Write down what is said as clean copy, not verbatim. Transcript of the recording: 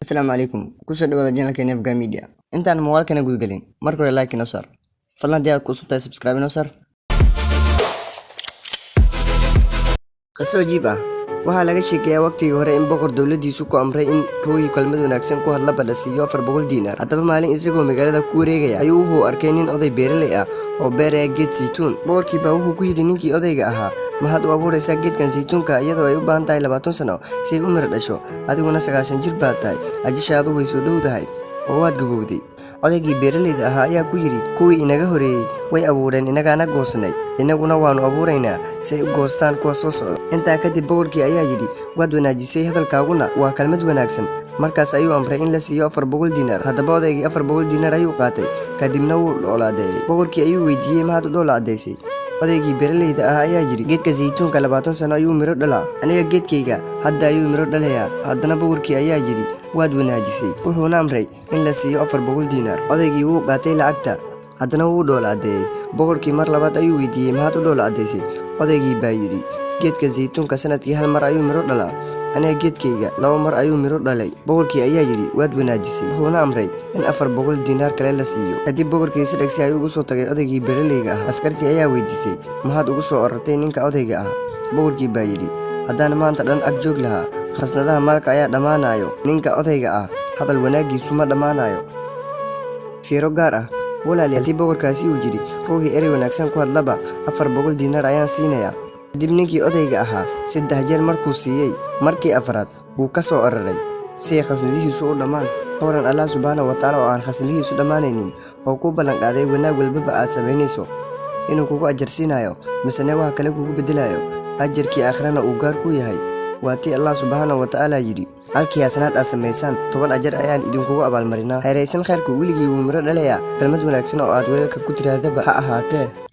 Asalaamu calaykum, kusoo dhawaada channelkeena Afghan Media. Intaan muuqaalkana gudgelin, marka hore like inoo saar. Fadlan haddii aad ku cusub tahay, subscribe inoo saar. Qiso cajiib ah. Waxaa laga sheekeeyaa waqtigii hore in boqor dowladiisu ku amray in ruuxii kelmad wanaagsan ku hadla la siiyo 400 diinaar. Haddaba maalin isagoo magaalada ku wareegaya ayuu wuxuu arkay nin oday beeraley ah oo beeraya geed saytuun. Boqorkii baa wuxuu ku yidhi ninkii odayga ahaa: "Maxaad u abuuraysaa geedkan saytuunka iyadoo ay u baahan tahay 20 sano si ay u miro dhasho? Adiguna 90 jir baad tahay, ajashaadu way soo dhowdahay oo waad gabowday." Odaygii beeraleyda ahaa ayaa ku yidhi: "Kuwii inaga horeeyey way abuureen, inagaana goosnay, innaguna waannu abuuraynaa si ay u goostaan kuwa soo socda." Intaa kadib boqorkii ayaa yidhi: "Waad wanaajisay, hadalkaaguna waa kelmad wanaagsan." Markaas ayuu amray in la siiyo 400 diinaar. Haddaba odaygii 400 diinaar ayuu qaatay, kadibna wuu dhoolaadeeyey. Boqorkii ayuu weydiiyey: "Maxaad u dhoola caddaysay?" Odaygii beeraleyda ah ayaa yidhi: "Geedka saytuunka 20 sano ayuu miro dhalaa, aniga geedkayga hadda ayuu miro dhalayaa." Haddana boqorkii ayaa yidhi: "Waad wanaajisay," wuxuuna amray in la siiyo 400 diinaar. Odaygii wuu qaatay lacagta, haddana wuu dhoola caddeeyey. Boqorkii mar labaad ayuu weydiiyey: "Maxaad u dhoola caddaysay?" Odaygii baa yidhi: "Geedka saytuunka sanadkii hal mar ayuu miro dhalaa, aniga geedkayga laba mar ayuu miro dhalay." Boqorkii ayaa yidhi: "Waad wanaajisay," wuxuuna amray in 400 diinaar kale la siiyo. Kadib boqorkii si dhagsi ayuu ugu soo tagay odaygii beeraleyga ah. Askartii ayaa weydiisay: "Maxaad ugu soo orortay ninka odayga ah?" Boqorkii baa yidhi: "Haddaan maanta dhan ag joog lahaa, khasnadaha maalka ayaa dhammaanayo, ninka odayga ah hadal wanaaggiisu ma dhammaanayo." Fiiro gaar ah, walaalayaal: haddii boqorkaasi uu yidhi ruuxii erey wanaagsan ku hadlaba 400 diinaar ayaan siinayaa, kadib ninkii odayga ahaa saddex jeer markuu siiyey, markii afraad wuu ka soo oraray si ay khasnadihiisu u dhammaan. Ka waran Allah subxaana wa tacaala oo aan khasnadihiisu dhammaanaynin, oo kuu ballanqaaday wanaag walbaba aad samaynayso inuu kugu ajarsiinayo, misene wax kale kugu beddelayo, ajarkii aakhirana uu gaar ku yahay? Waa tii Allah subxaana wa tacaala yidhi: "Halkii xasanaad aad samaysaan, 10 ajar ayaan idinkugu abaalmarinaa." Hayraysan, khayrku weligii wuu miro dhalayaa, kelmad wanaagsan oo aad weelka ku tidhaahdaba ha ahaatee.